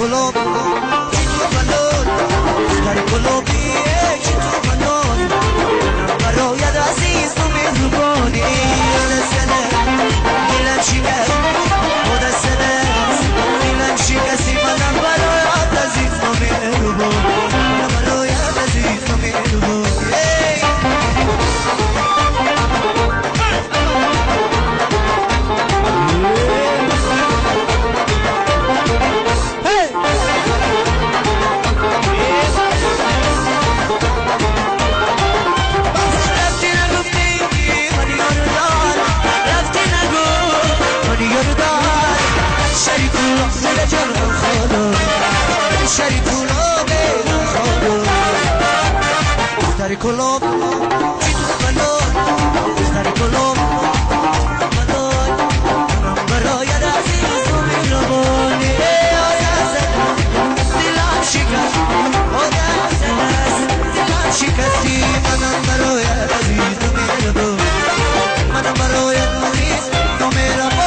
کلوب چی تو بلون دختر کلوبی چی تو بلون برایت عزیز تو مهربانی دلم شکست دلم شکستی منم برایت عزیز تو مهربانی برایت عزیز تو مهربانی. دختر کلوب چی تو بلون دختر کلوب بلون برایت عزیز و مهربانی دلم شکست دلم شکستی منم برایت عزیز و مهربانی منم برایت عزیز و مهربانی.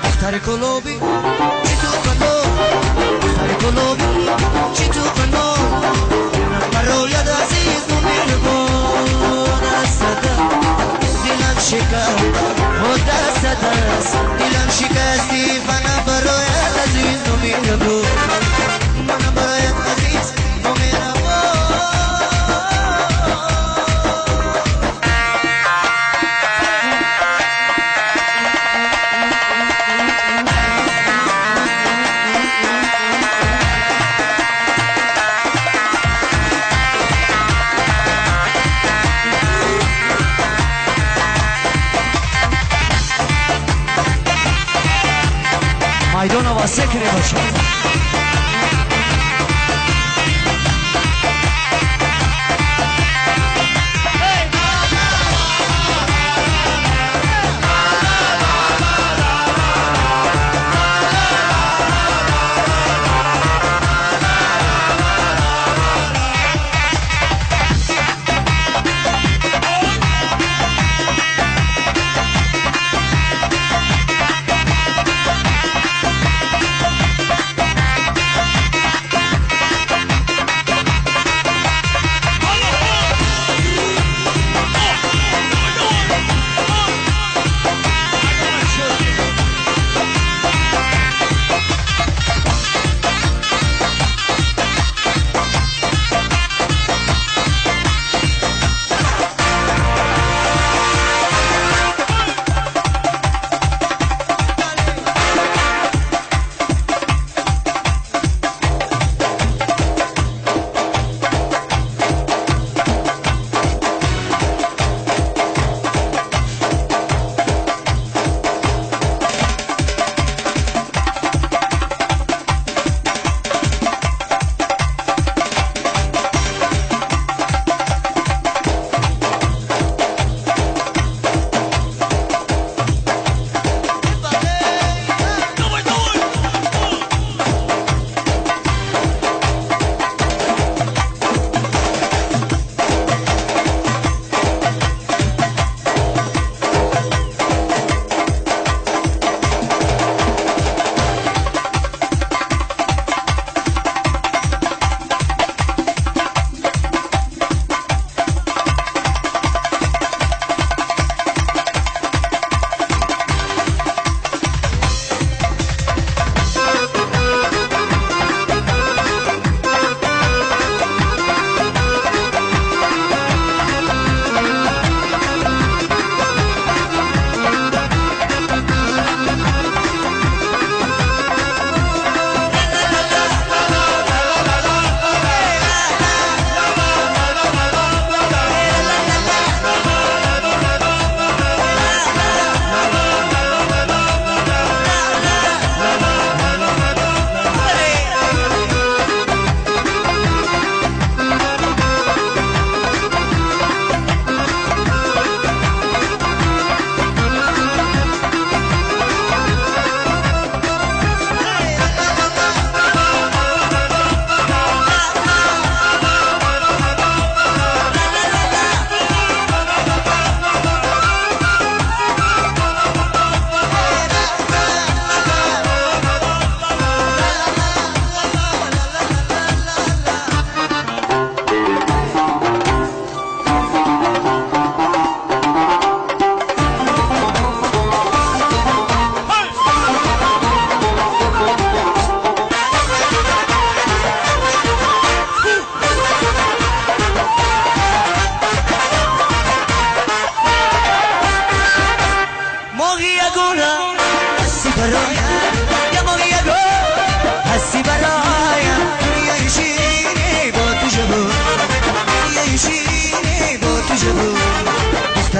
دختر کلوبی چی تو بلون دختر کلوبی چی تو بلون برایت عزیز و مهربان دلم شکست دست دست دلم شکستی منم برایت عزیز و مهربان منم برایت عزیز و مهربان. майдон васеъ кире бошад.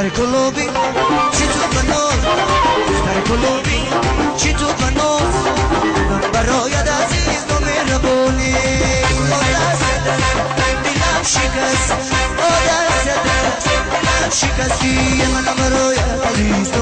دختر کلوبی چی تو بناز، دختر کلوبی چی تو بناز، من برایت عزیز تو مهربونی. دست دلم شکست، دست دلم شکستی، من برایت عزیز تو.